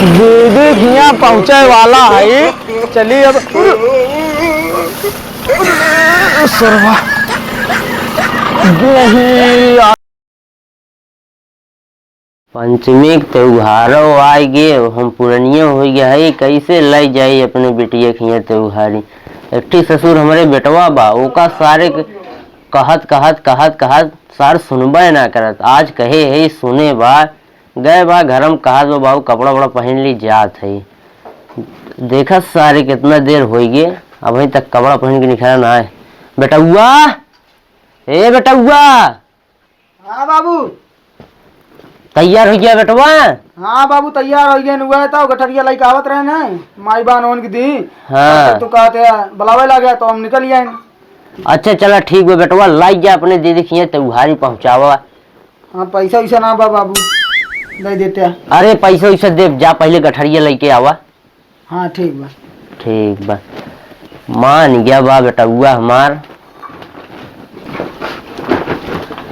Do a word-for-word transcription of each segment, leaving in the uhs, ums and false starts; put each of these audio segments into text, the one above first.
दीदी हियाँ पहुँचे वाला है। चली अब। सरवा। यही। पंचमी के त्योहारो आइ गे, हम पुरनियो होइ गए है, कैसे लै जाई अपने बिटिया के हियाँ त्योहारी। एक ठी ससुर हमरे बेटवा बा, ओका सारे के कहत, कहत, कहत, कहत सार सुनबे ना करत। आज कहे है सुने बा, गए बा घर में, कहत बा, "बाबू, कपड़ा वपड़ा पहन ली, जात है।" देखत सारे कितना देर होइ गे, अबहीं तक कपड़ा पहन के निकला ना है। बेटउआ, ए बेटउआ, हाँ बाबू। तैयार होइ गया बेटवा? हाँ बाबू, तैयार होइ गया। हुआ तो गठरिया लइके आवत रहे ना, माई बान ओन के दी। हाँ। तब तू कहते हैं, बुलावे लगे तो हम निकल गए। अच्छा चला ठीक बा बेटवा, लाई जा अपने दीदी के हियाँ त्योहारी पहुँचावा। हाँ, पैसा वैसा ना बा बाबू, दे देते हैं। अरे पैसा वैसा देब, जा पहले गठरिया लइके आवा। हाँ, ठीक बा। ठीक बा। मान गया बा बेटउआ हमार।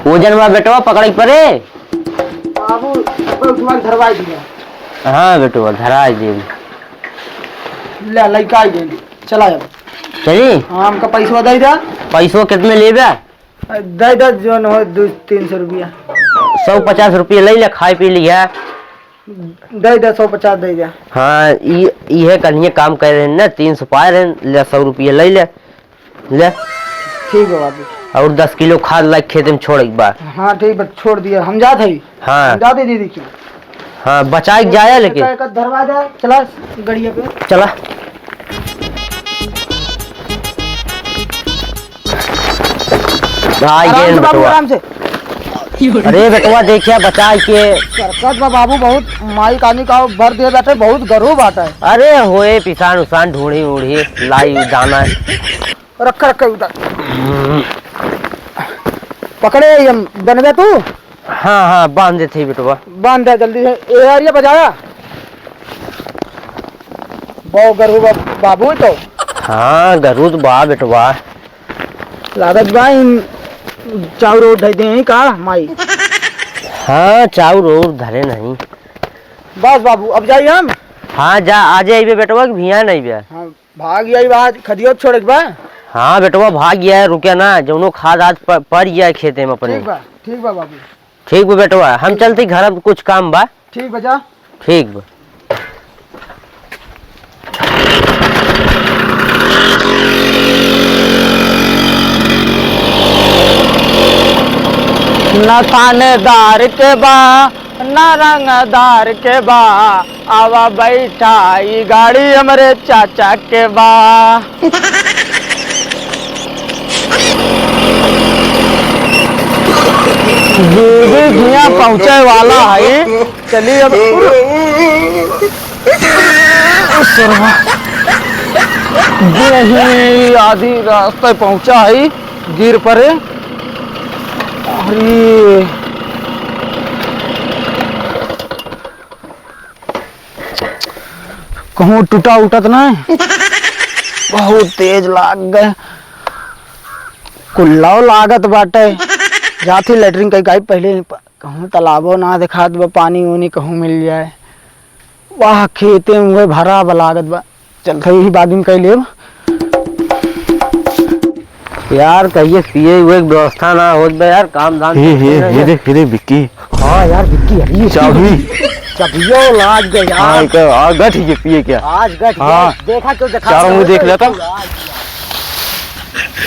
ओजन बा बेटवा पकड़े परे। बाबू, कोई तुम्हारे धरवाई दिया। हाँ बेटवा, धराई देब। ले, लइका आई गए। चला अब। चली? हाँ, हमका पैसवा दे दे। पैसवा कितने लेबे? दे दे, जौन हो, दो तीन सौ रुपया। सौ पचास रुपया ले ले, खाए पी लिया। दे दे, सौ पचास दे दे। हाँ, ई, इहे कन्हिए काम करे रहे ना, तीन सौ पाए रहे, ले सौ रुपया ले ले, ले। ठीक बा बाबू। और दस किलो खाद लाइके खेते में छोड़ एक बार। हाँ, ठीक बा, छोड़ दिया, हम जात हई। हाँ। हम जात हई दीदी के। हाँ, बचाए के जाया लेकिन। एक, एक धरवा दे, चला गड़िया पे। चला। आ, आराम ये से बाबू, बेटवा। आराम से। अरे बेटवा, देखिया बचाए के। सरकत बा बाबू, बहुत माई कानी का भर दे बाटे, बहुत गरू बाटे। अरे होए, पिसान उसान ढूंढी उढ़ी लाई दाना। रख, रख, उधर। पकड़े, ये बनबे तू? हाँ, हाँ, बांध देते ही बेटवा। बांध दे जल्दी से। ए यार, ये बजाया। बहु गरू बा-, बाबू तो। हाँ, गरू तो बा बेटवा। लागत बा इन चाउर ओउर धइ दे हैं का माई? हाँ, चाउर ओउर धरे नहीं। बस बाबू, अब जाई हम? हाँ, जा, आज अइबे बेटवा कि भिया नहीं बे? हाँ, भाग जाई बा, खदियो छोड़े के बा। हाँ बेटवा, भाग गया है, रुके ना, जौनो खाद आज प-, पड़ गया है खेते में अपने। ठीक बा, ठीक बा बाबू। ठीक बा बेटवा, हम चलते घर, अब कुछ काम बा। ठीक बा, जा। ठीक बा। न थानेदार के बा, न रंगदार के बा, आवा बैठा, ई गाड़ी हमरे चाचा के बा। दीदी हियाँ पहुँचे वाला है। चलिए अब। सरवा। यही आधी रास्ते पहुँचा है, गिर पड़े। अरे। कहूँ टूटा उटत ना, बहुत तेज लाग गए। कुल्लाव लागत बाटे। जात ही लेटरिन कई, कई पहले प-, कहूँ तालाबो ना देखात बा, पानी उनी कहूँ मिल जाए। वाह, खेते में उहे भरा बा लागत बा। चल, थई ही बाद में कई लेब। यार, कहिए पिए हुए के व्यवस्था ना होत बा यार, काम धाम हे, चलते हे, रहे हे यार। देख, हे देख, विक्की। हाँ यार, विक्की, अरे ये चाबी। चाबियो लाग गया यार। हाँ, एक आ गठ ही के पिए क्या? आज गठ हाँ। गया, देखा क्यों देखा चारों मुँह देख लेता।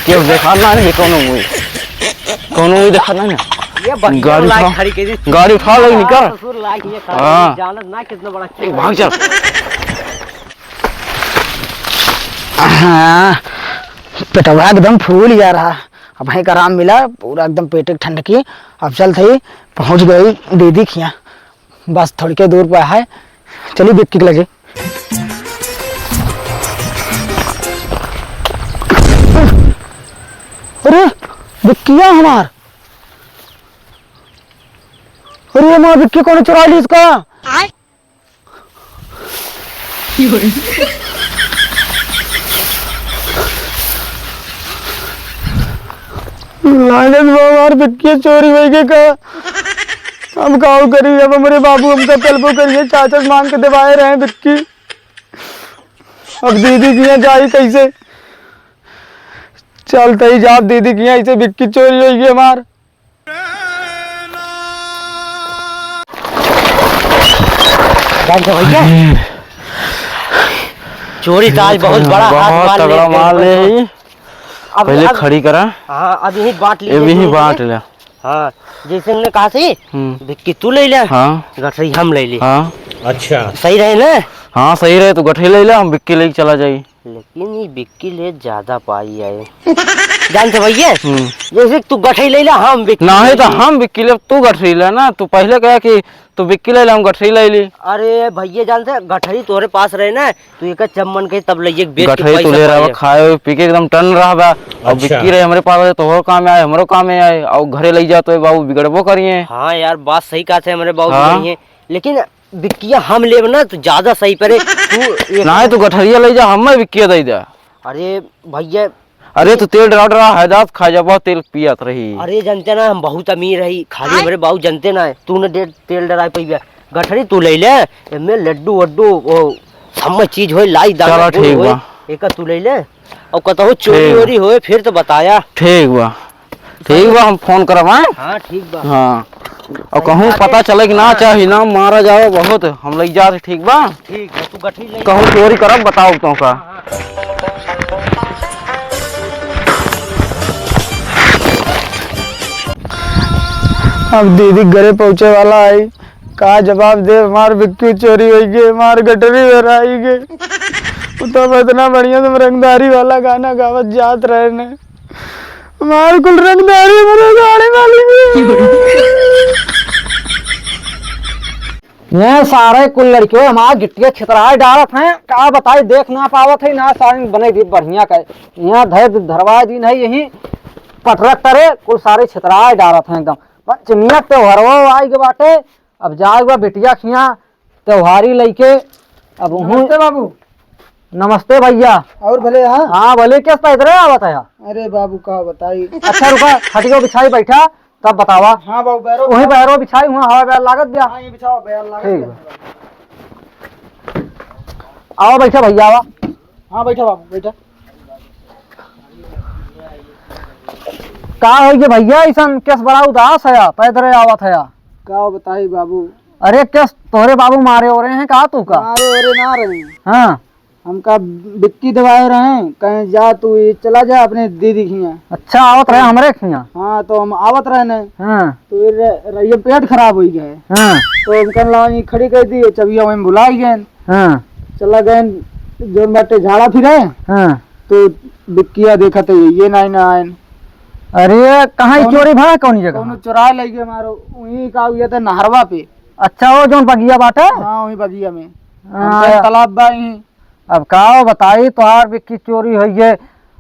क्यों देखा ना, नहीं, कौनो मुँह। कौनो मुँह देखा ना, ना। ये बच्चा गाड़ी लाग उठा। खड़ी के दी। गाड़ी उठा लो, निकल। ससुर लाग ये खड़ा हाँ। जानत ना कितना बड़ा एक भाग चल। हाँ, पेटवा एकदम फूल गया रहा। अब है आराम मिला, पूरा एकदम पेट ठंड की। अब चल थई, पहुँच गई दीदी खिया, बस थोड़के दूर पर है। चली बिक्की के लगे। अरे, बिक्किया हमार। अरे, हमार बिक्की कौन चुरा ली इसका? लागत बा हमार बिक्किया चोरी होई के का? हम काउ करी, अब हमरे बाबू हमका तलबो करिए, चाचा से मांग के देवाए रहे बिक्की। अब दीदी किहाँ जाई कैसे? चलते ही जाब दीदी किहाँ, ऐसे बिक्की चोरी होइगी हमार। जान से भैया, चोरी तो आज बहुत बड़ा हाथ बहुत मार तगड़ा लेते हैं। मार ले ही। अब, पहले अब, खड़ी करा। हाँ, अब यही बाँट लीजिए ये भी दोनों बाँट जने। ले। हाँ, जैसे उन्होंने कहा सही, हम्म। बिक्की तू ले ले, हाँ। गठरी हम ले ली। हाँ। अच्छा। सही रहे ना? हाँ, सही रहे, तू गठरी ले ले, हम बिक्की लेके चला जाई। लेकिन ये बिक्की ले ज्यादा पाई आए। जान से भैया, हम्म। जैसे तू गठरी ले ले, हम बिक्की नहीं ले तो ली। हम बिक्की ले, तू गठरी ले ना, तू पहले कहा कि तू बिक्की ले ले, हम गठरी ले ली। अरे भैया, जान से गठरी तोरे पास रहे ना, तू एक चम्मन के तब लइये के बेच के गठरी तू पैसा ले रहा, पाइए। खाए पी के एकदम टन रहा बा। और अच्छा। बिक्की रहे हमरे पास, तोहरो काम आए, हमरो काम आए, और घरे लइ जा तो बाबू बिगड़बो करिए। हाँ यार, बात सही कहा थे हमरे बाबू हाँ। बिगड़िए, लेकिन बिक्किया हम लेब ना तो ज्यादा सही पड़े। तू एक नहीं, तू गठरिया लइ जा, हमें बिक्किया दे दे। अरे भैया, अरे, तू तेल डरा डरा हैदास खा जाबा, तेल पियत रही। अरे, जनते ना, हम बहुत अमीर रही, खाली आय? हमरे बाबू जनते ना है, तू न दे-, तेल डरा पइबे। गठरी तू ले ले, एमे लड्डू वड्डू, वो सब चीज होए, लाई दाना चला, कुल ठीक होए, बा। एका तू ले ले। और कतहु चोरी ठीक बा। वोरी होए, फिर तो बताया। ठीक बा, ठीक बा, हम फोन करब, हाँ? हाँ, ठीक बा। हाँ। और कहूँ पता चले कि ना चाही ना, मारा जावे बहुत, हम लइ जात, ठीक बा? ठीक बा, तू गठरी ले। कहूँ चोरी करब, बताओ तो का। हाँ, हाँ। अब दीदी घरे पहुँचे वाला है, का जवाब दे, हमार बिक्की चोरी होइ गए, हमार गठरी हेराई गए। वो तो अब इतना बढ़िया से रंगदारी वाला गाना गावत जात रहे ने। हमार कुल रंगदारी मेरे गाड़ी वाली में। ये सारे कुल लड़के हमार गिट्टिया छितराए डालत हैं, का बताई, देख ना पावत है ना, सारे बने भी बढ़िया का। यहाँ धर धरवा दिन है, यही पटरक तरे कुल सारे छितराए डालत हैं एकदम। बस चिनिया त्योहारवा आई के बाटे, अब जाए बा बिटिया खिया त्योहारी लइके। अब उहूँ नमस्ते बाबू। नमस्ते भैया। और भले, हाँ? हाँ, भले, कैसे पैदल आवत है? अरे बाबू, का बताई? अच्छा, रुका, खटियो बिछाई बैठा, तब बतावा। हाँ बाबू, बैरो वही बिछाओ। बैरो बिछाई हुआ, हवा बैर लागत गया। हाँ, ये बिछाओ, बैर लागत ठीक गया। बा। आवा बैठा भैया, आवा। हाँ, बैठा बाबू, बैठा। का होइ गए भैया, ऐसन केस बड़ा उदास है, पैदल आवत है? का बताई बाबू? अरे केस तोहरे बाबू मारे हो रहे हैं का तू का? मारे हो रहे ना रहे। हाँ। हमका बिक्की दवाए रहे, कहें जा तू ये चला जा अपने दीदी खिया। अच्छा, आवत रहे हमरे खिया? हाँ, तो हम आवत रहे ने। हाँ। तो ये र-, रहिए पेट खराब होइ गए। हाँ। तो हम कहन लगा ये खड़ी कर दी, चबिया वहीं भुलाई गए। हाँ। चला गए, जौन बाटे झाड़ा फिरे। हाँ। तो बिक्किया देखत है, ये ना, ना आयन। अरे, कहाँ ही कौनो, चोरी भा, कौन जगह? कौनो चोराए लइ गए मारो, वहीं का हुआ था नहरवा पे। अच्छा, वो जौन बगिया बाटे? हाँ, वहीं बगिया में। हाँ। हम कहे, तालाब बा यहीं। अब का बताई, तोहार बिक्की चोरी होई है।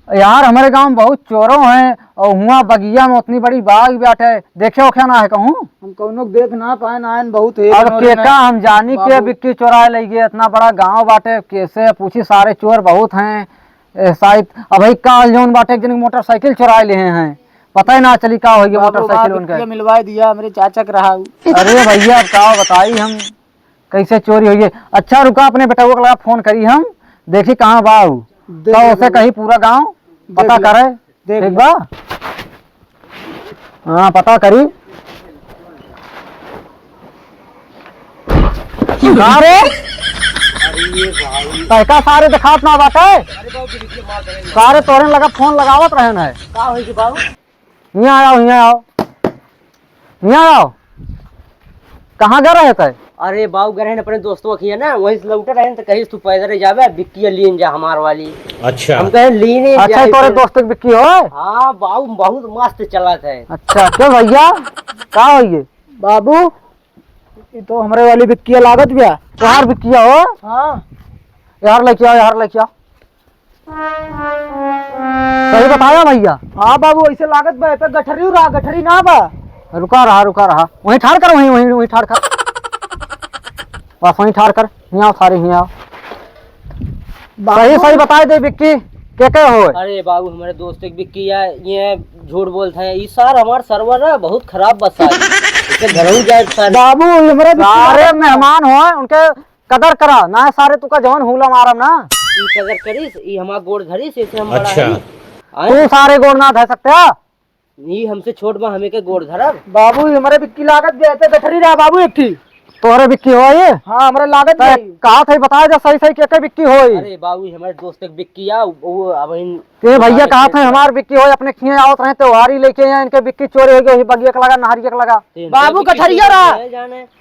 यार, हमरे गाँव में बहुत चोरो हैं, और हुआ बगिया में उतनी बड़ी बाग बाटे, देखे ओखे ना है कहूँ? हम कौनो के देख ना पाए, ना आयन, बहुत हेर अब नोर केका में। हम जानी के बाबू। बिक्की चोराए लइ गए, इतना बड़ा गाँव बाटे, कैसे पूछी, सारे चोर बहुत हैं। ए, शायद अबही काल जौन बाटे, एक जन के मोटरसाइकिल चोराए ले हैं, पता ही ना चली का होई बाबू, मोटरसाइकिल बाबू, उनका। बिक्किया मिलवाए दिया, हमरे चाचा के रहा उ। अरे भैया, अब का बताई हम, कैसे चोरी होई है। अच्छा रुका, अपने बेटवा के लगा फोन करी हम, देखी कहाँ बा उ। देख तो लो। उसे कही पूरा गाँव देख पता लो। करे। देख ठीक लो। बा? हाँ, पता करी। का रे? तहका सारे देखात ना बाटे? सारे तोरे लगा फोन लगावत रहन है। का होई कि बाबू? हियाँ आओ, हियाँ आओ। हियाँ आओ। कहाँ गए रहे तै? अरे बाबू, गए रहन अपने दोस्तों के हियाँ ना, वहीं से लौटे रहन तो कहिस तू पैदल ही जाबे, बिक्किया लीन जा हमार वाली। अच्छा। हम कहे लीन ही अच्छा, जाए तोरे फिर। दोस्त के बिक्की हो? हाँ बाबू, बहुत मस्त चलत है। अच्छा, क्यों भैया? का होई है? बाबू, ये तो हमरे वाली बिक्किया लागत बिया। तोहार बिक्किया हो? हाँ। यार लेके आओ, यार लेके आओ। सही बताया भैया? हाँ बाबू, ऐसे लागत बा, ए पे गठरी रहा, गठरी ना बा। रुका रहा, रुका रहा। वहीं ठाड़ कर, वहीं, वहीं, वहीं ठाड़ कर। बस वहीं ठाड़ कर। हियाँ आओ, सारे हियाँ आओ। बाबू। सही, सही बताए दे बिक्की, के के हो? अरे बाबू, हमारे दोस्त एक बिक्की है, ये झूठ बोलते हैं। ई सार हमार सरवा ना बहुत खराब बा सार। घरऊ जाए सारे। बाबू, हमरा भी सारे मेहमान हो, उनके कदर करा ना सारे, तू का जवन हुला मारम ना। ई कदर करिस, ई हमार गोड़ धरिस, ऐसे हम बड़ा अच्छा। हई। आए? तू सारे गोड़ ना धर सकते हो। ई हमसे छोट बा, हमें के गोड़ धरब? बाबू, हमरे बिक्की लागत गए थे, गठरी रहा बाबू एक थी। तोहरे बिक्की हो ये? हाँ, हमरे लागत तै गई। कहा था, बताओ जा सही सही के, के बिक्की होई? अरे बाबू, हमारे दोस्त के बिक्की आ, वो अब इन ए भैया, कहा थे हमार बिक्की होई, अपने खिए आवत रहे, त्योहारी लेके यहाँ इनके बिक्की चोरी हो गई, वही बगिया के लगा, नहरिया के लगा। बाबू, गठरिया रहा।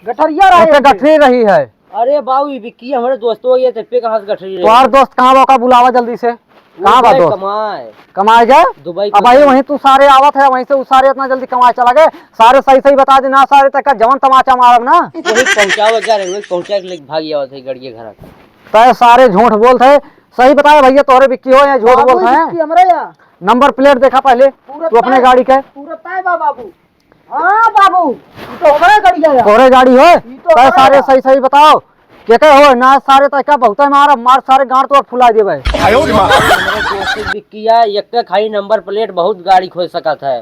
गठरिया रहा ओके, है। गठरी रही है। अरे बाबू, ये बिक्की हमारे दोस्तों, ये तेरे पे कहाँ से गठरी रही? तुम्हार दोस्त कहाँ बा? ओका बुलावा जल्दी से। कहाँ बा दोस्त? कमाए। कमाए गए? दुबई अब भाई कमाए। वहीं तू सारे आवत है, वहीं से उ सारे इतना जल्दी कमाए चला गए। सारे सही सही बता दे ना, सारे तक का जवन तमाचा मारब ना। वही पहुँचावा जा रहे, वही पहुँचा के लेके भाग आवत है गड़िया घर का। तय सारे झूठ बोलत है, सही बताए भैया, तोहरे बिक्की हो या झूठ बाबू, बोलत है? बिक्की हमरे या। नंबर प्लेट देखा पहले, पूरा तू अपने तय, गाड़ी के। पूरा तय बा बाबू। हाँ बाबू, ई तो हमरे गड़िया है। तोहरे गाड़ी हो? ई तो तय हमरे सारे है। सही सही बताओ, के के हो? ना सारे तय का बहुते मार, मार सारे गांड तोर फुला देबे। आयो रे माँ। हमरे दोस्त के बिक्की है, एक के खाई नंबर प्लेट बहुत गाड़ी खोज सकत है।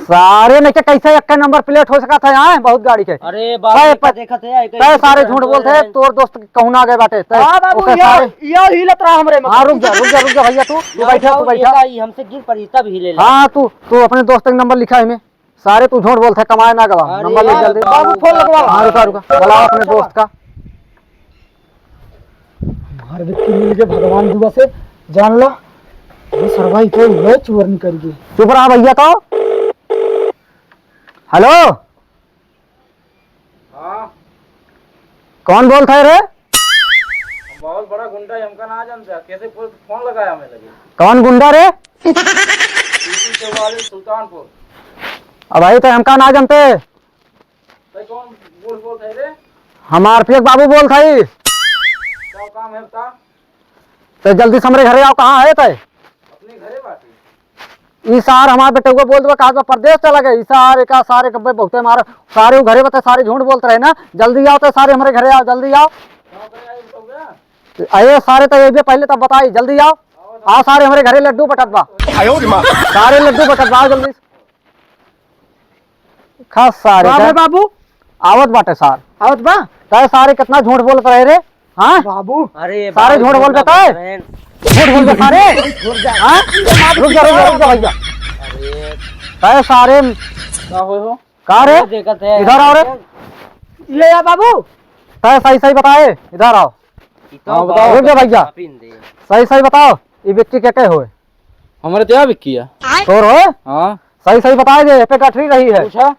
सारे में के कैसे एक के नंबर प्लेट हो सकत है, आए बहुत गाड़ी के। अरे बाबू, तय एक प-, देखत है, एक तय सारे झूठ बोलत है, तोर दोस्त कहूँ ना गए बाटे। तय हाँ बाबू, ओके, यो, सारे यो हिलत रहा हमरे में। हाँ, रुक जा, रुक जा, रुक जा भैया, तू, तू ना बैठा, तू बाबू, बैठा। ये का, ई हमसे गिर पड़ी तब हिलेला। हाँ, तू, तू अपने दोस्त के नंबर लिखा है में। सारे तू झूठ बोलत है, कमाए ना गवा। अरे नंबर लिख जल्दी। बाबू, फोन लगवा। हाँ, रुका, रुका। बुलाओ अपने दोस्त का। हमार बिक्की मिल गए भगवान दुआ से, जान ला। ये सरवा ही तो हुए चोर निकल गए। चुप रहा भैया तो। हेलो। हाँ। कौन बोलत है रे? हम बहुत बड़ा गुंडा है, हमका ना जानते, कैसे फोन, फोन लगाया हमें लगे? कौन गुंडा रे? टीपी चौवालीस सुल्तानपुर। अब भाई तो हमका ना जानते। भाई कौन बोल, बोलत है रे? हम आरपीएफ बाबू बोलत है। क्या काम है बता? तो जल्दी से हमरे घरे आओ, कहाँ है तय? अपने घरे बाटे। ई सार हमार बेटउआ बोल देबा, कहा तो परदेस चला गए। ई सार एका, सार एक बहुते मार, सारे उ घरे बता, सारे झूठ बोलत रहे ना। जल्दी आओ तो सारे हमरे घरे आओ, जल्दी आओ। कहाँ पे आए बेटउआ? अरे सारे तो ये भी पहले तब बताई, जल्दी आओ। आओ सारे हमरे घरे लड्डू बटत बा। आयो रे माँ। सारे लड्डू बटत बा, आओ जल्दी। खास सारे का बे का? बाबू? आवत बाटे सार। आवत बा? तय सारे कितना झूठ बोलत रहे रे? हाँ? बाबू। अरे सारे बाबू, झूठ बोल झूठ देता है? बोल रहे हैं। झूठ बोल दे सारे। हाँ? रुक जा, रुक जा, रुक जा भैया। अरे। तय सारे का हो, हो? का रे? ये देखत है। इधर आओ रे। ये या बाबू? तय सही सही बताए, इधर आओ। ई तो हाँ, बाबू बताओ। रुक जा भैया। आप ही दे। सही सही बताओ, ई बिक्की के के होए? हमरे तो या बिक्की है। तोर होए? हाँ। सही सही बताए जे, ये पे गठरी रही है। पूछा?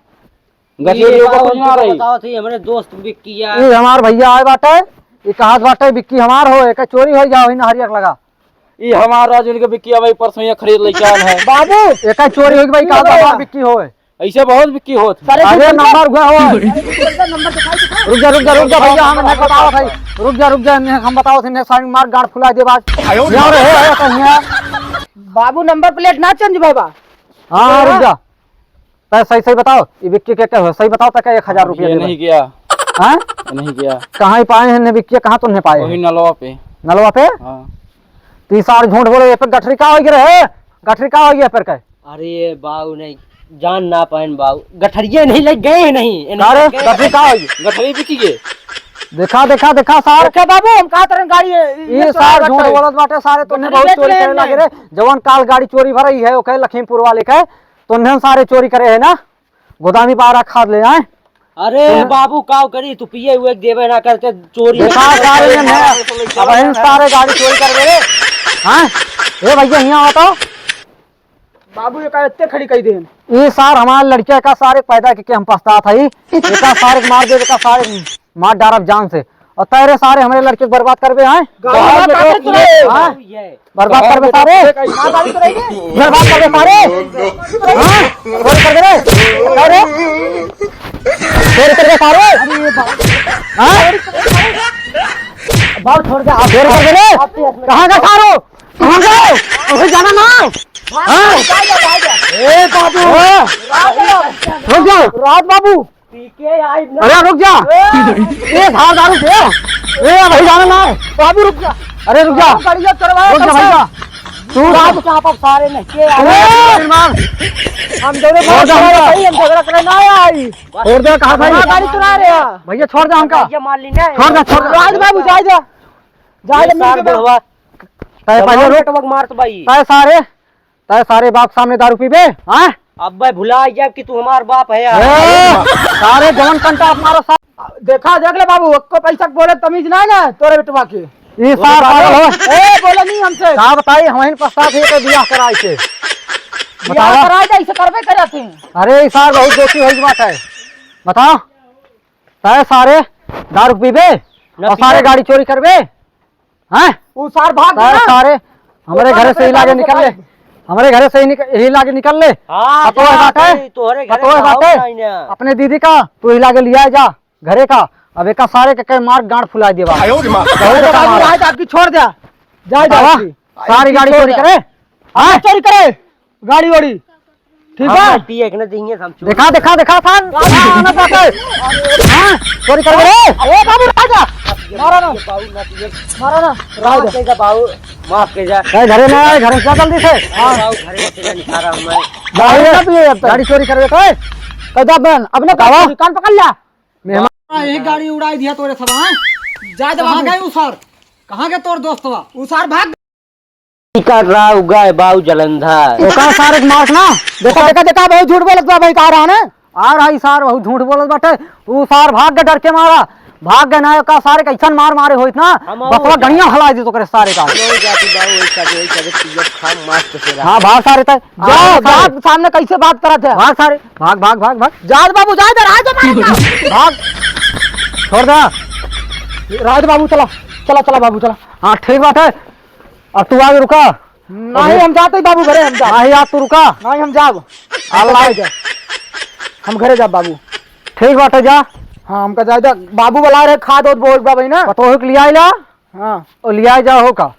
गठरी ये ओकर बाबू कुछ ना हमको रही। बताओ थी, हमरे दोस्त बिक्की है। ई हमार भैया आए बाटे, ई कहत बाटे बिक्की हमार हो, एका चोरी हो जाओ, ही नहरिया के लगा। ई हमार राज उनके बिक्की है भाई, परसों ये खरीद लेके आन है। बाबू, एका चोरी होई भाई, कहत हमार बिक्की होए। ऐसे बहुत बिक्की होत। सारे अरे नंबर हुआ हो। अरे नंबर दिखाई, दिखाई। रुक जा, रुक जा, रुक जा भैया, हम नहीं बताओ भाई। रुक जा, रुक जा, नहीं हम बताओ थे, नहीं सारी मार गांड फुला दे बाज। आयो रे। यार है, है कहीं है। बाबू नंबर प्लेट ना चेंज भवा। हाँ, हाँ, रुक जा। तय सही सही बताओ, ये बिक्की के के हो? सही बताओ, तक एक हजार रुपया ये देबे। नहीं गया। हाँ? ये नहीं गया। कहाँ ही पाए हैं ने बिक्की, कहाँ तो नहीं पाए वही हैं? नलवा पे। नलवा पे? हाँ। तो ई सार झूठ बोले, ये पे गठरी का हो गए रहे? गठरी का हो गया पर का? अरे बाऊ नहीं, जान ना पाएन बाऊ, गठरिये नहीं लग गए हैं नहीं, ये नहीं का रे? लग गए। गठरी का हो गई? गठरी बिकी गए। देखा, देखा, देखा सार। देखा बाबू, हम कहा तरह गाड़ी है, ये ये सार चोरा झूठ गठरी। बोलत बाटे, सारे तोने गठरी बहुत बेच चोरी रहे करे हैं लगे नहीं। रे। जवान काल गाड़ी चोरी भरई है, ओके लखीमपुर वाले के, तोने सारे चोरी करे है ना, गोदामी पारा खाद ले आए। अरे तोने बाबू, काव करी, तू पिए हुए देवे ना करते चोरी देखा में। सारे ने, अब इन सारे गाड़ी चोरी कर गए। हाँ, ए भैया, यहाँ बताओ। बाबू, ये का इतने खड़ी कही देन? ई सार हमारे लड़के का सारे पैदा के, के हम पछतात हई। एका सारे के मार दे, एका सारे के मार डारब जान से। और तेरे सारे हमारे लड़के को बर्बाद करबे, हैं? गाड़ी में काटे तुरंत। हाँ? बर्बाद करबे सारे। हाँ, गाड़ी तो रहेगी। बर्बाद करबे सारे। हाँ? चोरी कर दे रे। अरे? चोरी कर दे सारे। हाँ? बाबू छोड़ दे, आप चोरी कर दे रे। कहाँ का सारो? कहाँ गए? अभी जाना ना। हाँ? ए बाबू। हाँ। रुक जाओ। रात बाबू। पी के आई ना। अरे रुक जा। ए, ए, धार दारू दे। ए, अभी जाना ना। बाबू रुक जा। अरे रुक जा। गाड़ी जब चलवाया रुक जा तब भाई से। जा। तू बाबू साहब, अब सारे नहीं के अरे! अरे! हम दोनों छोड़ दे हमका। भाई, हम झगड़ा करे ना आई। छोड़ दे, कहा भाई? हाँ, गाड़ी चुरा रहे हैं। भैया, छोड़ दे हमका। भैया, मान ली ना। छोड़ दे, छोड़ दे। राज बाबू, जा, जा। जा, ये जा, सार मिल के बुढ़वा। तय पहले रुक। नेटवर्क मारत बाई। तय सारे, तय सारे बाप सामने दारू पीबे, हाँ? अब मैं भुला जाब कि तू हमार बाप है यार। ए, सारे जवन कंटा आप मारो सारे। देखा, देख ले बाबू, एको पैसा के बोले तमीज ना है ना तोरे बेटवा के। ई सार पागल हो। ए, बोले नहीं हमसे। का बताई, हमहिन पछतात ही के बियाह कराई के। बियाह बतावा। कराई दे, इसे करबे करे थे। अरे, ई सार बहुत दोषी होई बात है। बताओ, तय सारे दारू पीबे न और सारे पीबे। गाड़ी चोरी करबे। हैं? उ सार भाग सारे, गया। सारे, हमरे घरे से ही लागे निकल ले। हमरे घरे से ही निक-, ही लागे निकल ले। हाँ, पतोह जा, बाटे? तोहरे, तोहरे घरे पतोह का बाटे? होता ही ना। अपने दीदी का, तू ही लागे लिया जा, घरे का। अब एका सारे के कई मार गांड फुला देबा। आयो रे माँ। बहुत अरे बेकार बाबू, मार। आज आपकी छोड़ दे। जा, जा बाबा, आपकी। सारी गाड़ी छोड़ चोरी दे। करे। हाँ? चोरी करे। गाड़ी वाड़ी। ठीक हम बा? ना पिए के ना देंगे हम चोरी। देखा, देखा, देखा, थान। हाँ, ना पाते। हाँ, चोरी कर ले। अरे बाबू, राजा। मारा ना। बाबू ना पिए। मारा ना। माफ राजा। कर दे बाबू, माफ कर दे। ए, घरे ना आए, घरे से जा जल्दी से। हाँ। बाबू, घरे से निकाला हमें। गाड़ी ना पिए अब तक। गाड़ी चोरी कर लेता है। कदा बन, अपने बतावा। कान पकड़ लिया। मेहमान। हाँ, यही गाड़ी उड़ाई दिया तोरे सब, हाँ? जा दे कहाँ बाबू। गए उ सर? कहाँ गए तोर दोस्तवा? उ सर भाग का रहा उगा है बाऊ जलंधर। ओका सारे के मार ना। देखा, देखा, देखा, बहुत झूठ बोलत बा भाई, का रहा ना? आ रहा ई सार बहुत झूठ बोलत बाटे। ऊ सार भाग गए डर के मारा, भाग गए ना, ओका सारे कैसन मार मारे होइत ना, हम बतवा गड़िया हला दी तो करे सारे का। हम जाती बाऊ, वही सब, वही सब, पियत खा मस्त से रहा। हाँ, भाग सारे तय। जा, भाग सारे। भाग, सामने कैसे बात करत है? भाग सारे, भाग, भाग, भाग, भाग। जा बाबू, जा इधर, आ जा, मार। भाग। छोड़ दे। राज बाबू, चला, चला, चला बाबू, चला। हाँ, ठीक बात है। अब तू आगे रुका। नहीं, हम जाते ही बाबू घरे, हम जाब। नहीं, आज तू रुका। नहीं, हम जाब। अल्लाह। हम घरे जाब। हम घरे जाब बाबू। ठीक बात है, जा। हाँ, हमका जाए दे। बाबू बुला रहे, खाद ओद बोए के बा भाई ना। पतोह के लिया आइला। हाँ। और लिया जाओ का।